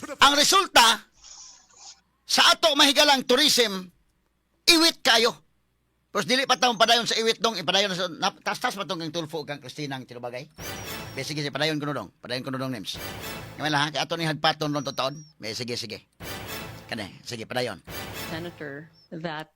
Ang resulta sa ato mahigalang tourism, iwit kayo. Pero dili pa taong padayon sa iwit dong, ipadayon na sa tas-tas pa tong kang Tulfo kang Christina ang tinubagay. Be, sige, sige, padayon ko dong. Padayon ko dong, Nims. Ngayon lang ha, kaya ato ni hagpaton ron totoon. Be, sige, sige. Kane, sige, padayon. Senator, that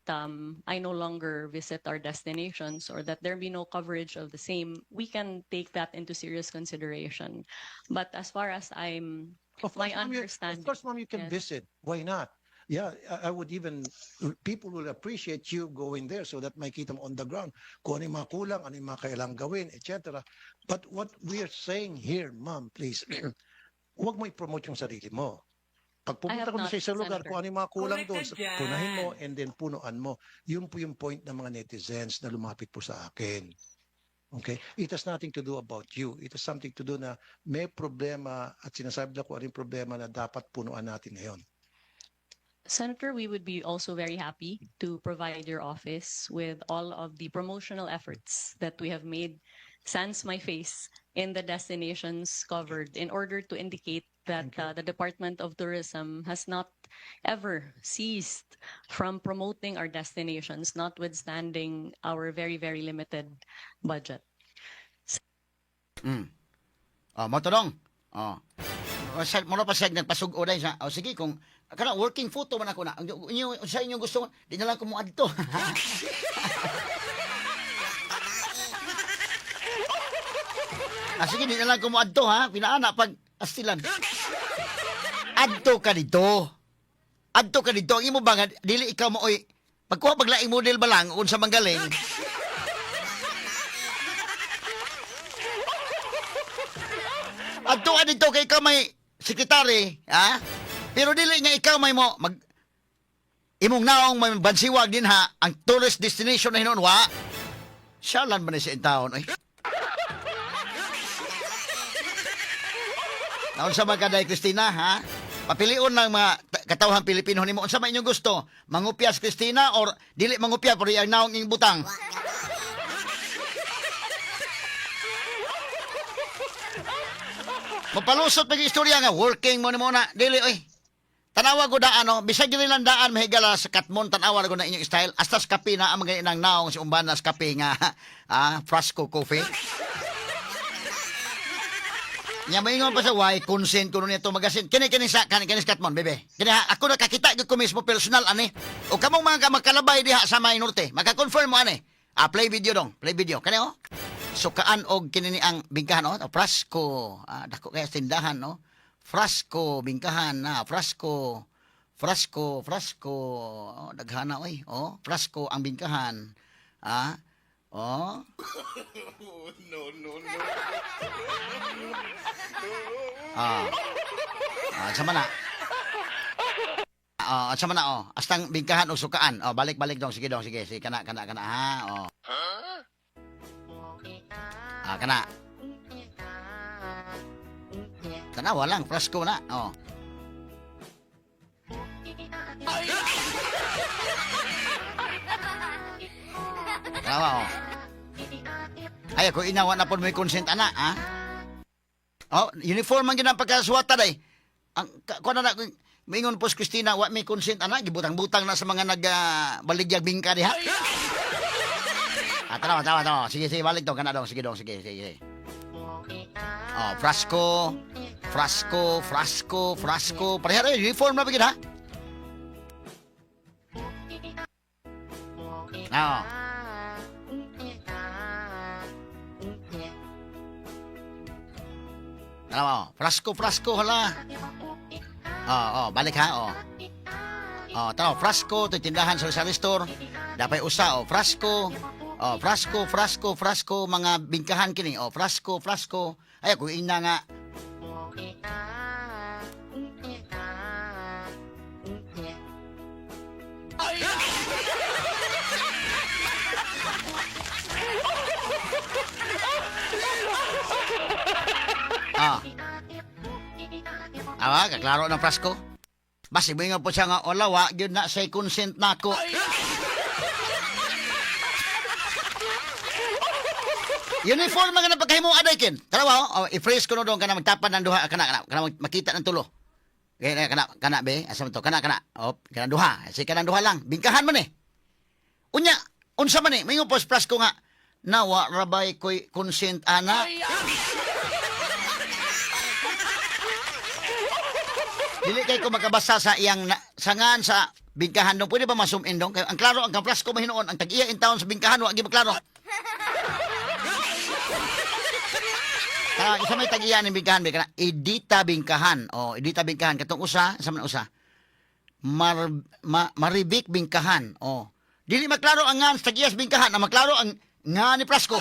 I no longer visit our destinations or that there be no coverage of the same, we can take that into serious consideration. But as far as I'm, Of my course, ma'am, understanding, of course, ma'am, you can yes. visit. Why not? Yeah, I would even, people will appreciate you going there so that makita mo on the ground kung ano yung mga kulang, ano yung mga kailangang gawin, etc. But what we are saying here, ma'am, please, huwag mo i-promote yung sarili mo. Pag pumunta have ka not, sa isang lugar, Senator. kung ano yung mga kulang Correct doon, ka dyan. punahin mo and then punuan mo. Yun po yung point ng mga netizens na lumapit po sa akin. Okay? It has nothing to do about you. It has something to do na may problema at sinasabi na kung ano yung problema na dapat punuan natin ngayon. Senator, we would be also very happy to provide your office with all of the promotional efforts that we have made sans my face in the destinations covered in order to indicate that Thank you. The Department of Tourism has not ever ceased from promoting our destinations, notwithstanding our very, very limited budget. Oh, mo to dong. Oh. O, sa mo na pa siya nagpasug-o dahil siya. O sige, kung kana working photo man ako na. Ang inyo sa inyong gusto, di na lang ko mo adto. Ah, sige, di na lang ko mo adto ha. Pinaana pag astilan. Adto ka dito. Adto ka dito. Ang imo ba nga dili ikaw mo oy pagkuha paglaing model ba lang unsa man galing. Adto ka dito kay ikaw may sekretary, ha? Pero dili nga ikaw may mo mag imong naong may bansiwag din ha ang tourist destination na hinuon wa. Siya lan man ni sa taon oy. Naon sa mga kaday Christina ha? Papilion ng mga katawhan Pilipino nimo unsa man inyong gusto? Mangupya si Christina or dili mangupya pero iyang naong ing butang? Mapalusot pa yung istorya nga working mo ni muna dili oy. Tanawa ko daan no, bisag dili lang daan mahigala sa Katmon, tanawa ko na inyong style. Hasta sa kape na ang mga inang naong si umbana sa kape nga ah, Frasco Coffee. Nya maingon pa sa why consent kuno nito magasin. Kini kini sa kani kini sa Katmon, bebe. Kini ha, ako nakakita gyud ko mismo personal ani. O kamong mga makalabay diha sa May Norte, maka-confirm mo ani. Ah, play video dong, play video. Kani oh. Sukaan og kini ni ang bingkahan oh, o Frasco. Ah, dako kaya tindahan no. Frasco bingkahan na, Frasco. Frasco, Frasco. Oh, daghana oy. Oh, Frasco ang bingkahan. Ah. Oh. No, no. Ah. Ah, sama na. Ah, sama na oh. Astang bingkahan og sukaan. Oh, balik balik dong, sige dong, sige, sige kana kana kana ha. Oh. Ah, kana. Kana walang frasco na. Oh. Tama oh. Ay, ako inawa na po may consent ana, ha? Oh, uniform man gyud ang pagkasuwata day. Ang kuan na mingon po si Christina, wa may consent ana, gibutang-butang na sa mga nag baligyag bingka diha. Ah, tama, tama, tama. Sige, sige, balik dong, kana dong, sige dong, sige, sige, sige. Oh, frasco, frasco, frasco, frasco. Pareha rin, uniform na bigyan ha. Oh. Tama, oh. Frasco, frasco, hala. Oh, oh, balik ha, oh. Oh, tama, frasco, ito tindahan sa Rizal Store. Dapat usa, oh, frasco. Oh, frasco, frasco, frasco, mga bingkahan kini. Oh, frasco, frasco. Ay, ako ina nga. Ah. Awa, kaklaro ng frasco. Basi mo nga po siya nga, wala, wa, yun na say consent na ako. Uniform nga na pagkahimo aday kin. Tarawa, oh, i-freeze ko no doon kana magtapan ng duha kana kana kana makita ng tulo. Kaya kana kana be, asa man to? Kana kana. Op, kana duha. Si kanang duha lang. Bingkahan man eh. Unya, unsa man eh? Mingon po sa ko nga nawa rabay koy consent ana. Dili kay ko makabasa sa iyang na, sangan sa bingkahan dong. Pwede ba ma-zoom in dong? Kay ang klaro ang kaprasko mahinuon ang tag-iya in town sa bingkahan wa gyud maklaro. Kana isa may tag-iya ning bingkahan be kana Edita Bingkahan. Oh, Edita Bingkahan katong usa, sa man usa. Maribik Bingkahan. Oh. Dili maklaro ang ngan sa tag-iya sa bingkahan, ang maklaro ang nga ni Prasco.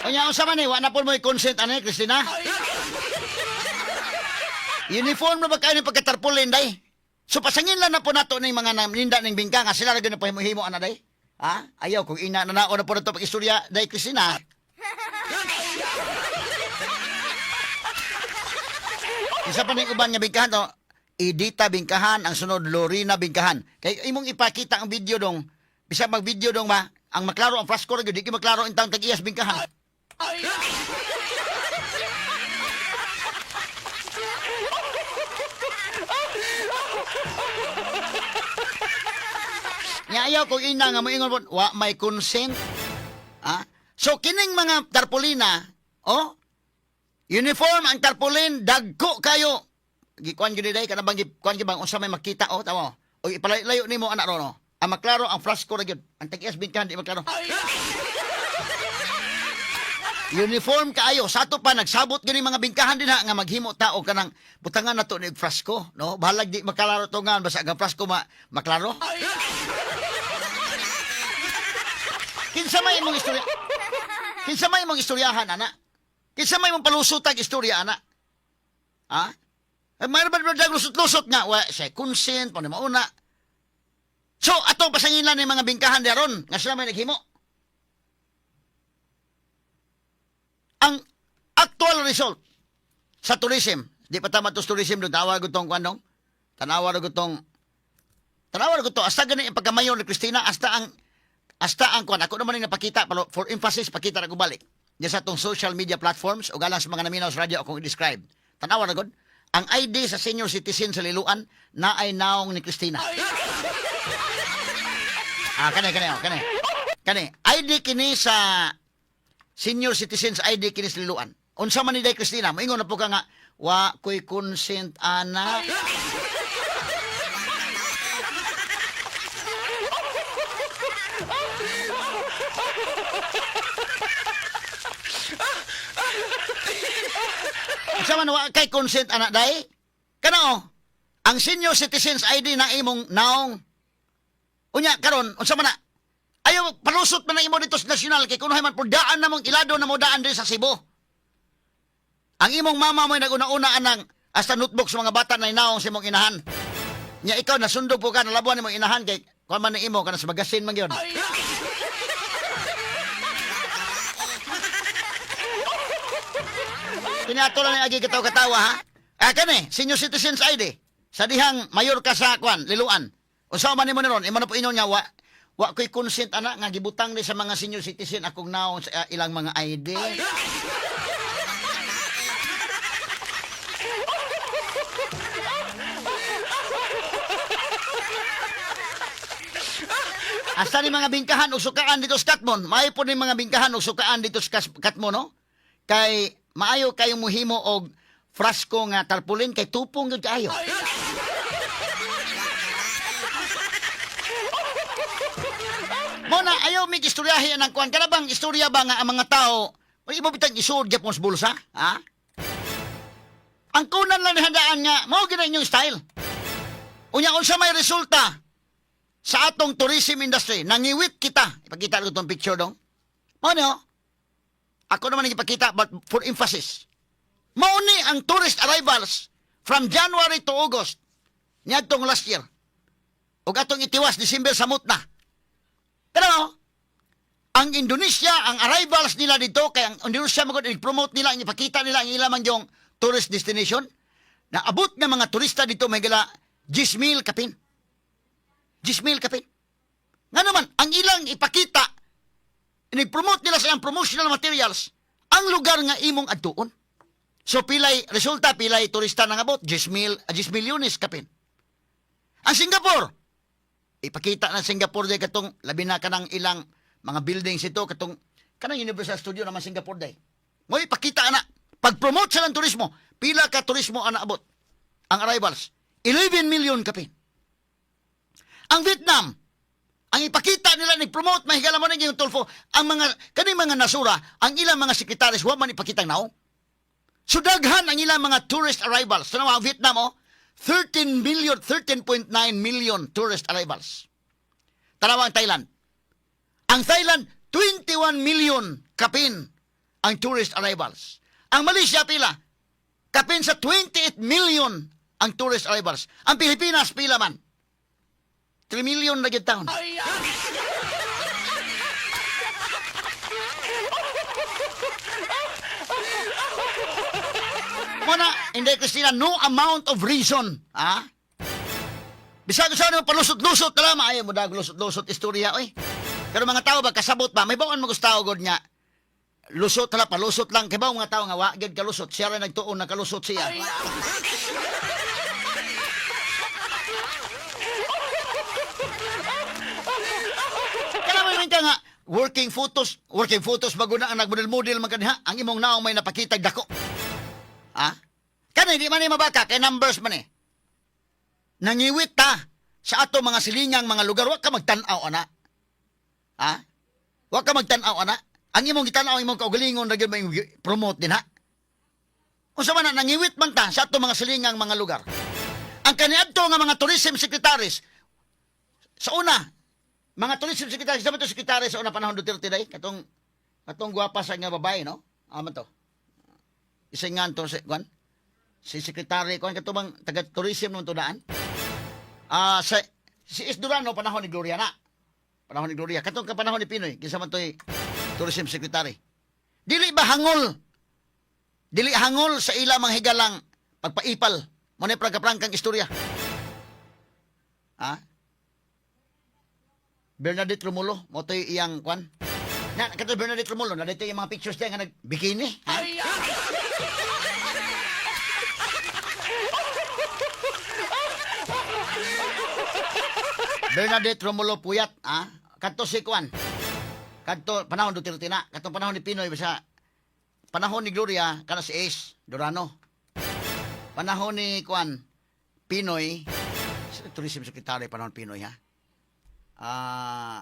Unya unsa man eh, wa na po mo consent ani Christina? Uniform na ba kayo ng pagkatarpulin, day? So pasangin lang na po nato ng mga ninda ng bingka nga sila ra gyud na pahimo-himo ana day. Ha? Ayaw kung ina na nao na po nato pag-istorya day Christina. Isa pa ning uban nga bingkahan to, Edita Bingkahan, ang sunod Lorena Bingkahan. Kay imong ipakita ang video dong, bisag mag-video dong ba, ang maklaro ang flash ra gyud, di gyud maklaro ang taong tag-iyas bingkahan. Nya ayaw kung ina nga moingon po, wa may consent. Ah? So kining mga tarpaulina, oh, uniform ang tarpaulin, dagko kayo. Gikuan gyud day kana bang gikuan gyud bang unsa may makita oh tamo. O ipalayo nimo anak ro no. Ang maklaro ang flash ko ra gyud. Ang tag-iyas bingkahan di maklaro. Uniform kaayo sa ato pa nagsabot gani mga bingkahan dinha nga maghimo ta og kanang butangan nato ni og frasko no, bahalag di maklaro to nga basta ang frasko ma maklaro. Kinsa may imong istorya? Kinsa may imong istoryahan ana? Kinsa may imong palusutag istorya ana? Ha? Eh, mayroon ba ba lusot-lusot nga wa sa consent pa ni mauna. So atong pasangilan ni mga bingkahan daron nga sila may naghimo. Ang actual result sa tourism, di pa tama to sa tourism do tawag gutong kuan dong. Tanawa ra gutong tanawa ra guto hasta gani ang pagkamayor ni Christina hasta ang kuan ako naman ang napakita pero for emphasis pakita ra ko balik. Diyan sa atong social media platforms o galang sa mga naminaw sa radyo akong i-describe. Tanawa ra gud ang ID sa senior citizen sa Liloan na ay naong ni Christina. Ah, kani kani oh, kani. Kani ID kini sa senior citizens ID kini sa Liloan. Unsa man ni Day Christina, moingon na po ka nga wa ko'y consent ana. Unsa man wa kay consent ana day? Kana oh, ang senior citizens ID na imong naong. Unya karon unsa man na? Ayaw palusot man na imo dito sa nasyonal kay kunohay man pud daan namong ilado na mo daan diri sa Cebu. Ang imong mama mo'y naguna-una anang hasta notebook sa mga bata na inaong sa imong inahan. Nya ikaw nasundog po ka nalabuan imong inahan kay kuan man na imo kana sa magasin man gyud. Kinato lang agi katawa-katawa ha. Ah kani, senior citizens ID. Sa dihang mayor ka sa kwan, Liloan. Unsa man nimo ni ron, imo na po ingon nga wa wa ko'y consent ana nga gibutang ni sa mga senior citizen akong naong sa ilang mga ID. Asa ni mga bingkahan og sukaan dito sa Katmon? Maayo po ni mga bingkahan og sukaan dito sa Katmon, no? Kay maayo kayong muhimo og frasko nga tarpaulin kay tupong gyud kaayo. Mo na ayaw mig istoryahe ang kuan kana bang istorya ba nga ang mga tao may imo bitang isuod gyapon sa bulsa, ha? Ang kunan lang ni handaan nga mao gyud ang inyong style. Unya unsa may resulta sa atong tourism industry, nangiwit kita. Ipakita ko itong picture dong. Mao ni oh. Ako naman ang ipakita but for emphasis. Mao ni ang tourist arrivals from January to August niadtong last year. Ug atong itiwas December samot na. Pero ang Indonesia, ang arrivals nila dito, kay ang Indonesia magod i-promote nila, ang ipakita nila ang ilang yung tourist destination, na abot ng mga turista dito may gala 10,000 kapin. 10,000 kapin. Ilang ipakita, ini-promote nila sa ilang promotional materials ang lugar nga imong adtuon. So pilay resulta, pilay turista nangabot, 10 mil, 10 milyones kapin. Ang Singapore, ipakita ng Singapore day katong labi na kanang ilang mga buildings ito, katong kanang Universal Studio naman Singapore day. Mo ipakita ana, pag-promote sa ng turismo, pila ka turismo ang naabot ang arrivals, 11 million kapin. Ang Vietnam, ang ipakita nila, nag-promote, mahigala mo yung Tulfo, ang mga, kaning mga nasura, ang ilang mga sekretaris, wa man ipakitang naong. So daghan ang ilang mga tourist arrivals. Tanawa ang Vietnam, oh, 13 million, 13.9 million tourist arrivals. Tanawa ang Thailand. Ang Thailand, 21 million kapin ang tourist arrivals. Ang Malaysia, pila? Kapin sa 28 million ang tourist arrivals. Ang Pilipinas, pila man? 3 million na gyud taon. Muna, hindi, Christina, no amount of reason, ha? Bisag sa ano, palusot-lusot na lang, ayaw mo dag lusot-lusot istorya, oy. Pero mga tao ba, kasabot ba, may bawon mo gusto god nga, lusot hala, palusot lang, kay ba mga tao nga, wa, gyud kalusot, siya rin nagtuon na kalusot siya. Kailangan man ka nga, working photos, bago na ang nagmodel-model man kanha, ang imong naong may napakitag dako. Ha? Kani, di man ni mabaka, kay numbers man eh. Nangiwit ta sa ato mga silingang mga lugar, wa ka magtan-aw ana. Ha? Wa ka magtan-aw ana. Ang imong gitan-aw imong kaugalingon ra gyud mo promote din ha. Unsa man na nangiwit man ta sa ato mga silingang mga lugar. Ang kaniadto nga mga tourism secretaries sa una, mga tourism secretaries, sa to secretary sa una panahon Duterte day, katong katong gwapa sa nga babae, no? Amo to. Isa nga to si kwan. Si secretary kwan kato bang taga tourism nung tudaan. Ah, sa si Is Durano panahon ni Gloria na. Panahon ni Gloria katong ka panahon ni Pinoy, kinsa man to'y tourism secretary. Dili ba hangol? Dili hangol sa ila mga higalang pagpaipal. Mo na prangka-prangkang istorya. Ha? Bernadette Romulo, mo to'y iyang kwan. Na, kato Bernadette Romulo, na dito yung mga pictures niya nga nag-bikini. Ha? Bernadette Romulo Puyat, ha? Kadto si kwan. Kadto panahon Duterte na, kadto panahon ni Pinoy basta panahon ni Gloria kana si Ace Durano. Panahon ni kwan Pinoy, tourism secretary panahon Pinoy, ha. Ah,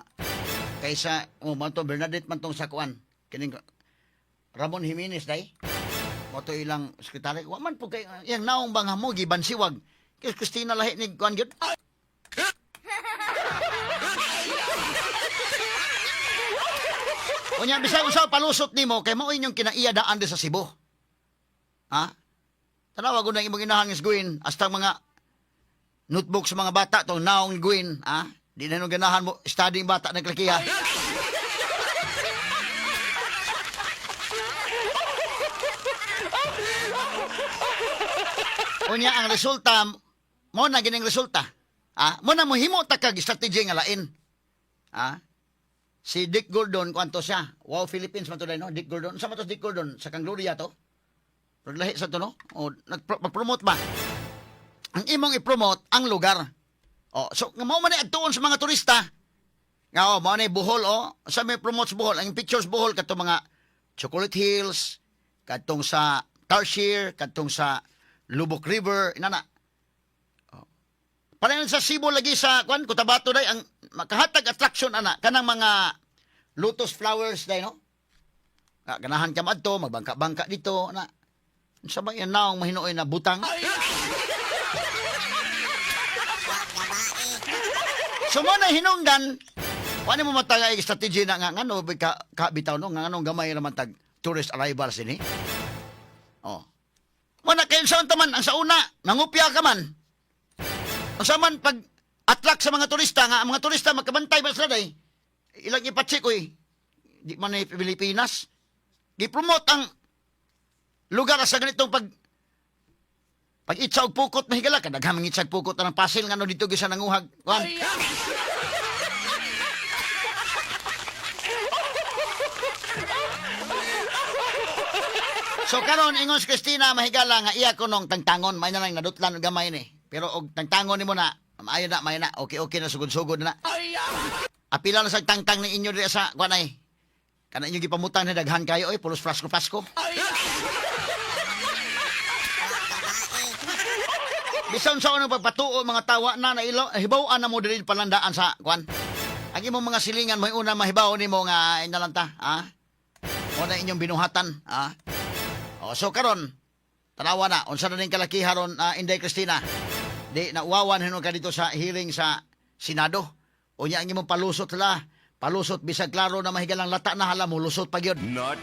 kaysa oh man to Bernadette man tong sa kwan kining Ramon Jimenez day. Mo to ilang sekretary. Wa man po kay iyang naong bang mo gibansiwag. Kay Christina lahi ni kwan gyud. Unya bisag usa palusot nimo kay mao inyong kinaiya daan di sa Cebu. Ha? Tanawa gud ang imong inahan nga Gwyn hasta mga notebook sa mga bata tong naong Gwyn, ha? Di na nung ganahan mo studying bata naglakiha. Unya ang resulta mo na gining resulta. Ha? Mo na mohimo ta kag strategy nga lain. Ha? Si Dick Gordon kwanto siya. Wow Philippines man to day, no? Dick Gordon. Sa man to si Dick Gordon sa kang Gloria to? Pero lahi sa to, no? O nagpromote ba? Ang imong i-promote ang lugar. O so nga mao man ni adtuon sa mga turista. Nga oh, mao ni Bohol oh. Sa may promote sa Bohol, ang pictures Bohol kadto mga Chocolate Hills, kadtong sa Tarsier, kadtong sa Lubok River, inana. Oh. Parehan sa Cebu lagi sa kwan Cotabato day ang makahatag attraction ana kanang mga lotus flowers day, no. Nga, ganahan ka madto, magbangka-bangka dito na. Sa ba yan naong mahinuoy na butang? So mo na hinungdan, wala mo matagay strategy na nga ngano ka, ka bitaw no nga nganong gamay raman tag tourist arrivals ini. Oh. Mo na kayo sa unta man ang sa una, nangupya ka man. Ang sa man pag attract sa mga turista nga ang mga turista makabantay ba sila day. Ilang ipatsik oy. Di man na Pilipinas. Gi-promote ang lugar sa ganitong pag pag itsa og pukot mahigala ka daghan mang itsa og pukot ng pasil ngano dito gyud sa nanguhag. Kuan. So karon ingon si Christina mahigala nga iya kunong tangtangon, may na lang nadutlan og gamay ni. Pero og tangtangon nimo na, maayo na, maayo na, okay okay na, sugod-sugod na. Apila na sa tangtang ni inyo diri sa kuan ay. Kana inyo gipamutang na daghan kayo oy, pulos flasko-flasko. Bisan sa unang pagpatuo mga tawa na nailo, hibaw-an na mo diri palandaan sa kuan. Ang imong mga silingan mo una mahibaw nimo nga inalanta, ha? Mo na inyong binuhatan, ha? O, so karon, tanawa na unsa na ning kalakiha ron, Inday Cristina. Di nauwawan hinuon ka dito sa hearing sa Senado. Unya ang imong palusot la, palusot bisag klaro na mahigalang lata na hala mo lusot pa gyud. Not